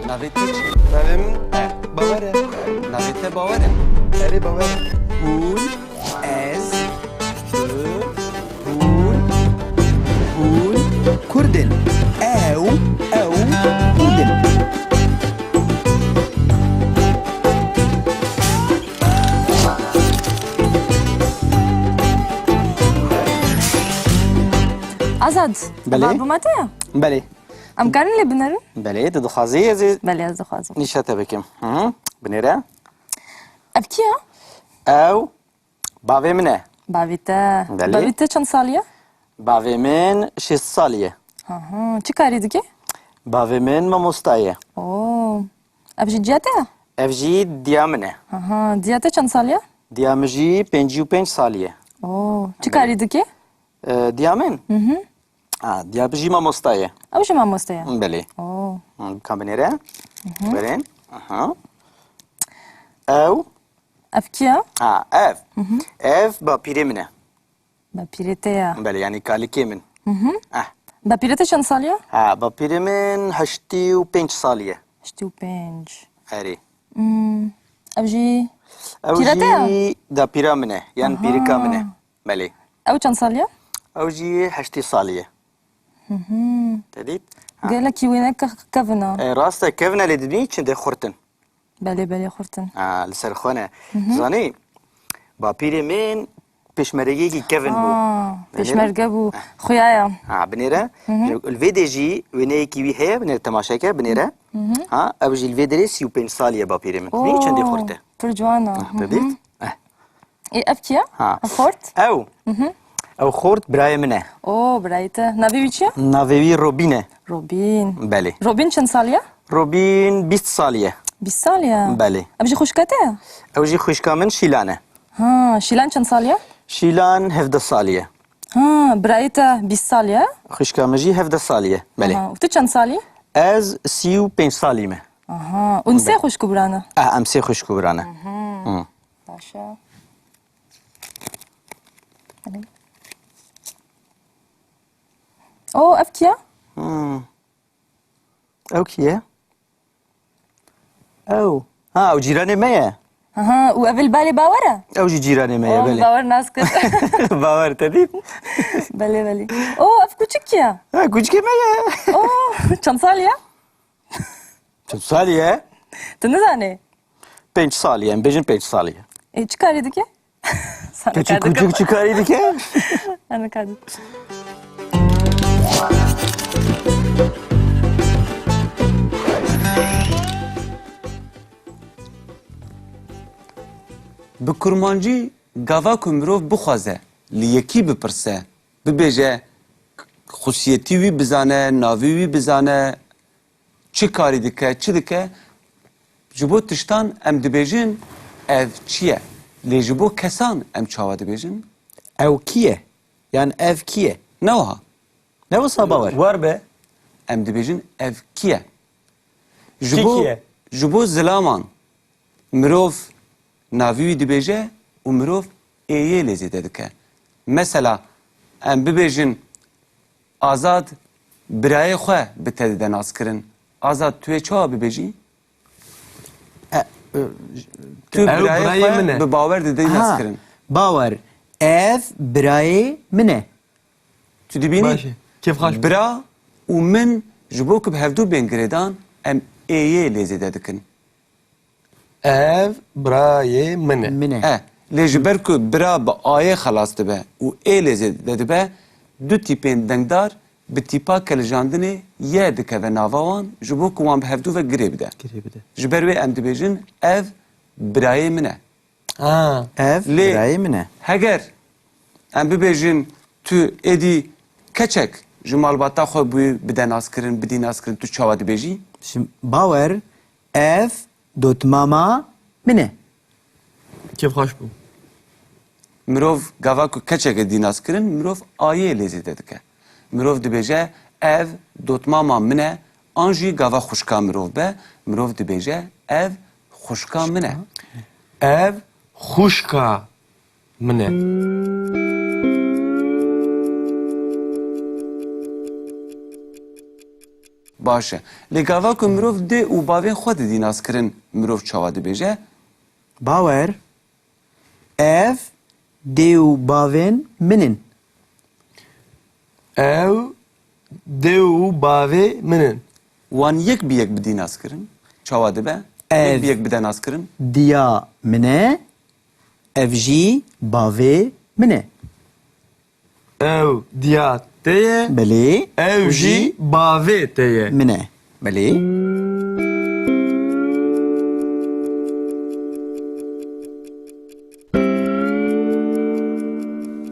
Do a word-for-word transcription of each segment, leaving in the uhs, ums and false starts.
Navê te çi? Navê min Bawer e. Navê te Bawer e? Erê, Bawer e. Hûn, ez, tu, hûn, hûn Kurd in. Ew, ew Kurd in. Azad, Belê. Bavê me te ye? Belê. Em karin lê binerin? Belê, tu dixwazî ez ê Belê, ez dixwazim. nîşa te bikim. Hı hı. Binêre. Ev kî ye? Ew bavê min e. Bavê te. Belê. Bavê te çend salî ye? Bavê min şêst salî ye. Aha, çi karî dike? Bavê min mamosta ye. Oo. Ev jî diya te ye? Ev jî diya min e. Aha, diya te çend salî ye? Diya min jî pêncî û pênc salî ye. Oo, çi Belê. karî dike? E, diya min? Hı hı. Ha, diya min jî mamosta ye. Ew jî mamoste ye? Belê. Oo. Hı, ka binêre. Hı hı. Werin. Aha. Ew. Ev kî ye? Ha, ev. Hı hı. Ev bapîrê min e. Bapîrê te ye? Belê, yanî kalikê min. Hı hı. Eh. Bapîrê te çend salî ye? Ha, bapîrê min heştê û pênc salî ye. Heştê û pênc. Erê. Hmm, ev jî Ew pîrê te ye? jî dapîra min e, yan Aha. pîrika min e. Belê. Ew çend salî ye? Ew jî heştê salî ye. Hı hı. Te dît? Ha. Gelekî wêne ke-, kevin e. E, rast e, kevin e, lê dibînî çendê xurt in. Belê, belê, xurt in. Ha, li ser xwe ne. Hı hı. Zanî, bapîrê min pêşmergeyekî kevin bû. Ha, Belê. pêşmerge bû. Eh. Xuya ye. Ha, binêre. Hı hı. Li vê dê jî wêneyekî wî heye, binêre temaşe ke, binêre. Hı hı. Ha, ew jî li vê derê sî û pênc salî ye bapîrê min. Dibînî çendê Oo, xurt e. pir ciwan e. Ha, Hı te hı. dît? Eh. Ê, ev kî ye? Ha. Ev xort? Ew. Mhm. Ew xort birayê min e. O, birayê te. Navê wî çi ye? Navê wî Robîn e. Robîn. Belê. Robîn çend salî ye? Robîn bîst salî ye. Bîst salî ye? Belê. Ev jî xwişka te ye? Ew jî xwişka min Şîlan e. Ha, Şîlan çend salî ye? Şîlan hevdeh salî ye. Ha, birayê te bîst salî ye? Xwişka min jî hevdeh salî ye. Belê. Aha, û tu çend salî? Ez sî û pênc salî me. Aha, hûn sê Belê. xwişk û bira ne? Eh, em sê xwişk û bira ne. Mhm. Hı. Baş e. Hadi. O, ev kî ye? Hmm. Ew kî ye? Ew. Ha, ew cîranê me ye. Aha, û ev li balê Bawer e? Ew jî cîranê me ye, O, belê. Bawer nas kir. Bawer te dît? Belê, belê. O, ev kuçik kî ye? Ha, kuçikê me ye. O, çend salî ye? Çend salî ye? Tu nizanî? Pênc salî ye, em bêjin pênc salî ye. Ê, çi karî dike? Sana Keçik kar dike. kuçik çi karî dike? Sana kar dike. Bi kurmancî gava ku mirov bixwaze, li yekî bipirse, bibêje, xusiyetî wî bizane, navê wî bizane, çi karî dike, çi dike, ji bo tiştan em dibêjin, ev çi ye? Lê ji bo kesan em çawa dibêjin? Ew kî ye? Yan ev kî ye? Ne wiha. Ne wisa Bawer? Wer be. Em dibêjin, ev kî ye? Ji Kî bo, kî ye? ji bo zilaman mirov navî wî dibêje û mirov ê yê lê zêde dike. Mesela, em bibêjin, Azad birayê xwe bi te dide naskirin. Azad, tu yê çawa bibêjî? E, e, Tu Ew birayê birayê xwe min e. bi Bawer dide Ha, naskirin. Bawer, ev birayê min e. Tu dibînî? Baş e. Kêfxweş bû. Bira û min ji bo ku bi hevdû bên girêdan, em ê yê lê zêde dikin. Ev birayê min e. Min e. E, lê ji ber ku bira bi ayê xelas dibe û ê lê zêde dibe, du tîpên dengdar bi tîpa kelijandinê ye dikeve nava wan, ji bo ku wan bi hevdû ve girê bide. Girê bide. Ji ber wê em dibêjin, ev birayê min e. Ha, Ev lê birayê min e. Heger em bibêjin, tu êdî keçek ji malbata xwe bûyî bide naskirin, bidî naskirin, tu çawa dibêjî? Şimdi Bawer, ev dotmama min e. Kêfxweş bû. Mirov gava ku keçeke dî nas kirin, mirov ayê lê zêde dike. Mirov dibêje, ev dotmama min e, an jî gava xwişka mirov be, mirov dibêje, ev xwişka min e. Ev xwişka min e. Baş e. Lê gava ku mirov dê û bavên xwe didî naskirin, mirov çawa dibêje? Bawer, ev dê û bavên min in. Ew dê û bavê min in. Wan yek bi yek bidî naskirin, çawa dibe? Ev Yek bi yek bide naskirin. Diya min e, ev jî bavê min e. Ew diya te ye. Belê. Ew Û jî jî bavê te ye. Min e. Belê.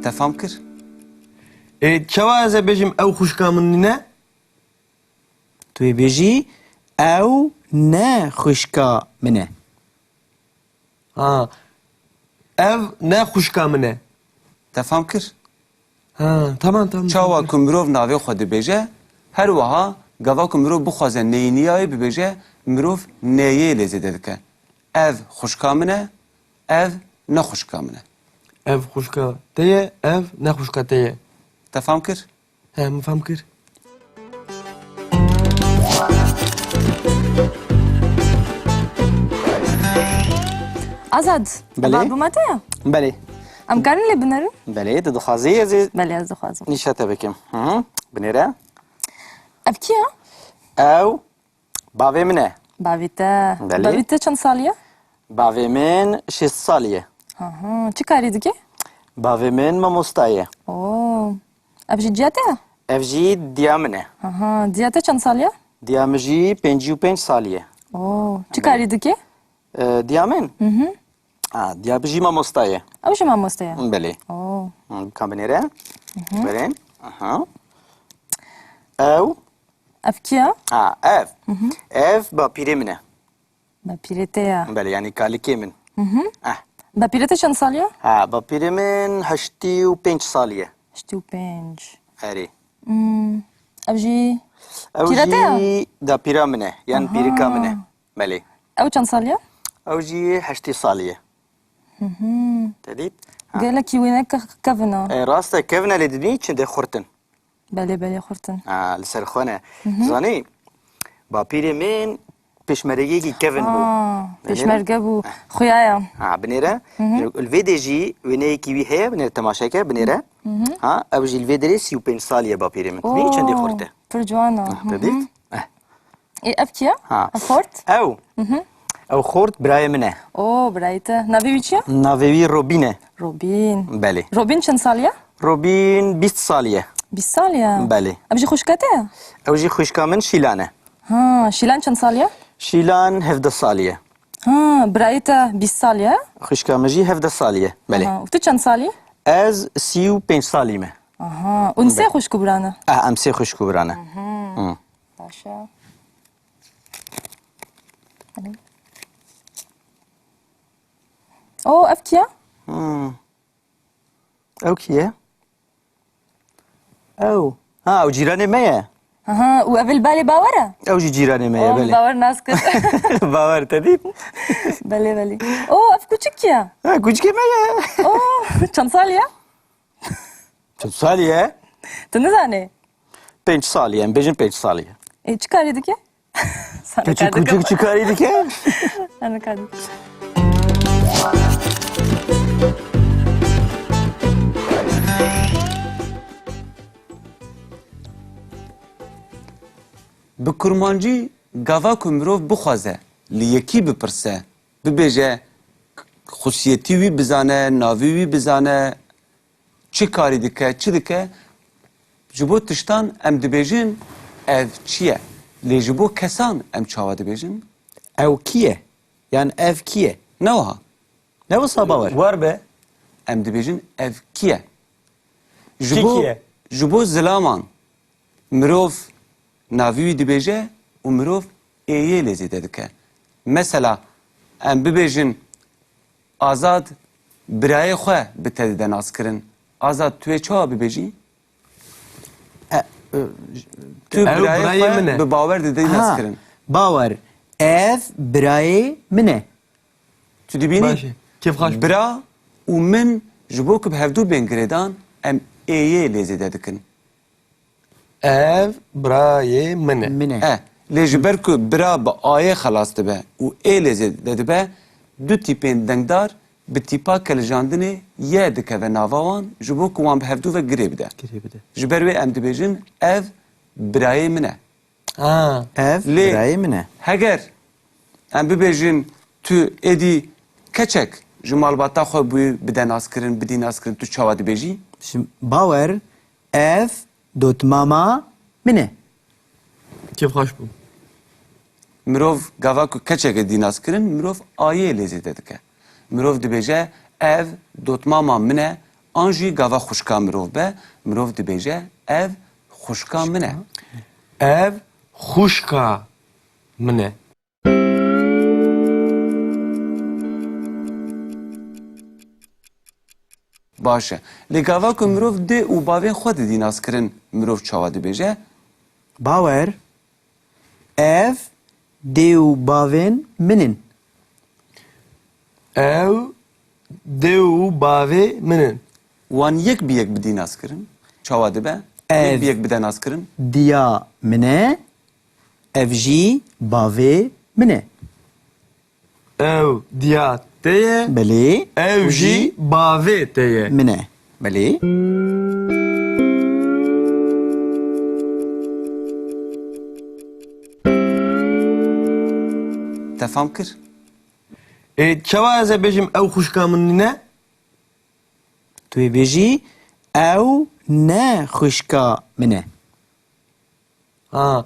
Te fam kir? Ê, çawa ez ê bêjim ew xwişka min nîne? Tu ê bêjî, ew ne xwişka min e. Ha. Ev ne xwişka min e. Te fam kir? Ha, tamam, tamam, Çawa tamam. ku mirov navê xwe dibêje, her wiha gava ku mirov bixwaze neyîniyayê bibêje, mirov neyê lê zêde dike. Ev xwişka min e, ev ne xwişka min e. Ev xwişka te ye, ev ne xwişka te ye. Te fam kir? He, min fam kir. Azad, Belê. ev albûma te ye? Belê. Em karin lê binerin? Belê, tu dixwazî ez ê Belê, ez dixwazim. nîşa te bikim. Hı hı. Binêre. Ev kî ye? Ew bavê min e. Bavê te. Belê. Bavê te çend salî ye? Bavê min şêst salî ye. Aha, çi karî dike? Bavê min mamosta ye. Oo. Ev jî ciya te ye? Ev jî diya min e. Aha, diya te çend salî ye? Diya min jî pêncî û pênc salî ye. Oo, çi Belê. karî dike? E, diya min? Hı hı. Ha, diya min jî mamosta ye. Ew jî mamoste ye? Belê. Oo. Hı, ka binêre. Hı hı. Belê. Aha. Ew? Ev kî ye? Ha, ev. Hı hı. Ev bapîrê min e. Bapîrê te ye? Belê, yanî kalikê min. Hı hı. Eh. Bapîrê te çend salî ye? Ha, bapîrê min heştî û pênc salî ye. Heştî û pênc. Erê. Hmm. Ev jî Ew pîra te ye? jî dapîra min e, yan Aha. pîrika min e. Belê. Ew çend salî ye? Ew jî heştê salî ye. Hı hı. Te dît? Ha. Gelekî wêne ke-, kevin e. E, rast e, kevin e lê dibînî çendê xurt in. Belê, belê, xurt in. Ha, li ser xwe ne. Hı hı. Zanî, bapîrê min pêşmergeyekî kevin bû. Ha, Binêre? pêşmerge bû. Eh. Xuya ye. Ha, binêre. Hı hı. Li vê dê jî wêneyekî wî heye, binêre temaşe ke, binêre. Hı hı. Ha, ew jî li vê derê sî û pênc salî ye bapîrê min. Dibînî çendê xurt e. Bî çendê xurt e. Ah, te dît? Hmm. Eh. Ê, ev kî ye? Ha. Ev xort? Ew. Mhm. Ew xort birayê min e. O, birayê te. Navê wî çi ye? Navê wî Robîn e. Robîn. Belê. Robîn çend salî ye? Robîn bîst salî ye. Bîst salî ye? Belê. Ev jî xwişka te ye? Ew jî xwişka min Şîlan e. Ha, Şîlan çend salî ye? Şîlan hevdeh salî ye. Ha, birayê te bîst salî ye? Xwişka min jî hevdeh salî ye. Belê. Aha, û tu çend salî? Ez sî û pênc salî me. Aha. Hûn sê Be- xwişk û bira ne? Ah, em sê xwişk û bira ne. Mhm. Hı. Baş e. O, ev kî ye? Hı. Ew kî ye? Ew. Ha, ew cîranê me ye. Aha, û ev li balê Bawer e? Ew jî cîranê me ye, O, belê. Bawer nas kir. Bawer te dît? Belê, belê. O, ev kuçik ye? Ha, kuçikê me ye. O, çend salî ye? Çend salî ye? Tu nizanî? Pênc salî ye, em bêjin pênc salî ye. Ê, çi karî dike? Sana Keçik karî kuçik dike. çi karî dike? Sana karî dike. Bi kurmancî gava ku mirov bixwaze li yekî bipirse, bibêje, xusiyetî wî bizane, navê wî bizane, çi karî dike, çi dike, ji bo tiştan em dibêjin ev çi ye? Lê ji bo kesan em çawa dibêjin? Ew kî ye? Yan ev kî ye? Ne wiha. Ne wisa Bawer? Wer be. Em dibêjin ev kî ye? Ji Kî bo, kî ye? ji bo zilaman mirov navî wî dibêje û mirov ê yê lê zêde dike. Mesela, em bibêjin, Azad birayê xwe bi te dide naskirin. Azad, tu yê çawa bibêjî? E, e, Tu Ew birayê birayê xwe min e. bi Bawer dide Ha, naskirin. Bawer, ev birayê min e. Tu dibînî? Baş e. Kêfxweş. Bira û min ji bo ku bi hevdû bên girêdan, em ê yê lê zêde dikin. Ev birayê min e. Min e. E, Lê ji ber ku bira bi ayê xelas dibe û ê lê zêde dibe, du tîpên dengdar bi tîpa kelijandinê ye dikeve nava wan, ji bo ku wan bi hevdû ve girê bide. Girê bide. Ji ber wê em dibêjin, ev birayê min e. Ha. Ev Lê birayê min e. Heger em bibêjin, tu êdî keçek ji malbata xwe bûyî bide naskirin, bidî naskirin, tu çawa dibêjî? Şimdi Bawer, ev dotmama min e. Kêfxweş bû. Mirov gava ku keçekê dî naskirin, mirov ayê lê zêde dike. Mirov dibêje, ev dotmama min e, an jî gava xwişka mirov be, mirov dibêje, ev xwişka min e. Ev xwişka min e. Baş e. Lê gava ku mirov dê û bavên xwe didî naskirin, mirov çawa dibêje? Bawer, ev dê û bavên min in. Ew dê û bavê min in. Wan yek bi yek bidî naskirin, çawa dibe? Ev Yek bi yek bide naskirin. Diya min e, ev jî bavê min e. Ew diya te ye. Belê. Ew Û jî jî bavê te ye. Min e. Belê. Te fam kir? Ê, çawa ez ê bêjim ew xwişka min nîne? Tu ê bêjî, ew ne xwişka min e. Ha.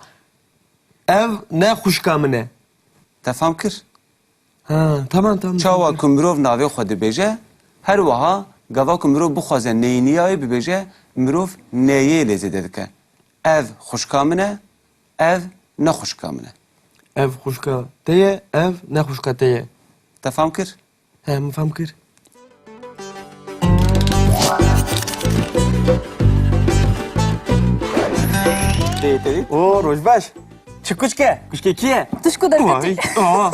Ev ne xwişka min e. Te fam kir? Ha, tamam, tamam, Çawa tamam. Ku mirov navê xwe dibêje, her wiha gava ku mirov bixwaze neyîniya wê bibêje, mirov neyê lê zêde dike. Ev xwişka min e, ev ne xwişka min e. Ev xwişka te ye, ev ne xwişka te ye. Te fam kir? He, min fam kir. Tê, tê. O, roj baş. Çi kuçke? Kuçke kî ye? Tu ji ku derketî? Vay, aa.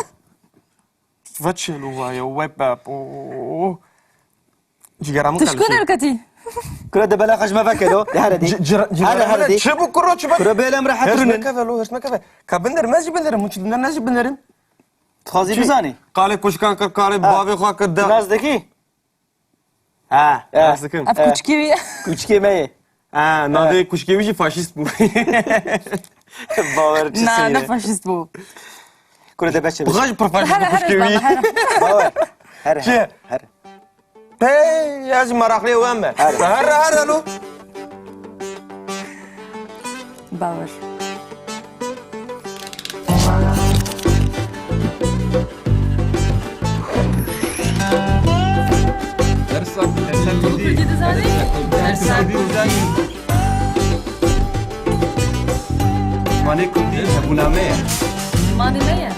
Veçelo vaye, we bap, o. Cigara min Tu ji ku derketî? Kura de bela xwe ji me veke do. De here de. Ci-, cira-, cigara Here, here min de. Çi bû kuro, çi bû? Kura bela min rehet Hêrs rûnin. Nekeve lo, hêrs nekeve. Ka binderim, ez jî binderim, hûn çi dinerin, ez jî binderim. Dixwazî Çi? Bizanî? Qalê kuşkan kir, qalê Ha. Bavê xwe kir, de. Nas dikî? Ha, Eh. Nas dikim. Ev Eh. Kuçkî wî ye. Kuçkê me ye. Ha, navê Eh. Kuşkê wî jî faşîst bû. Bawer çi Na, seyre. Ne faşîst bû. Kure de beçe. Bixaj pir faşîst Here, bû here, kuşkê wî. Baba, here. Bawer. Here, Çi? Here. Hey, ez jî meraqlê we me. Her. Her, her, alo. Bawer. Dersa, dersa Kurdî. Kurdî dizanî? Dersa Kurdî dizanî. Zimanê Kurdî hebûna me ye. Zimanê me ye.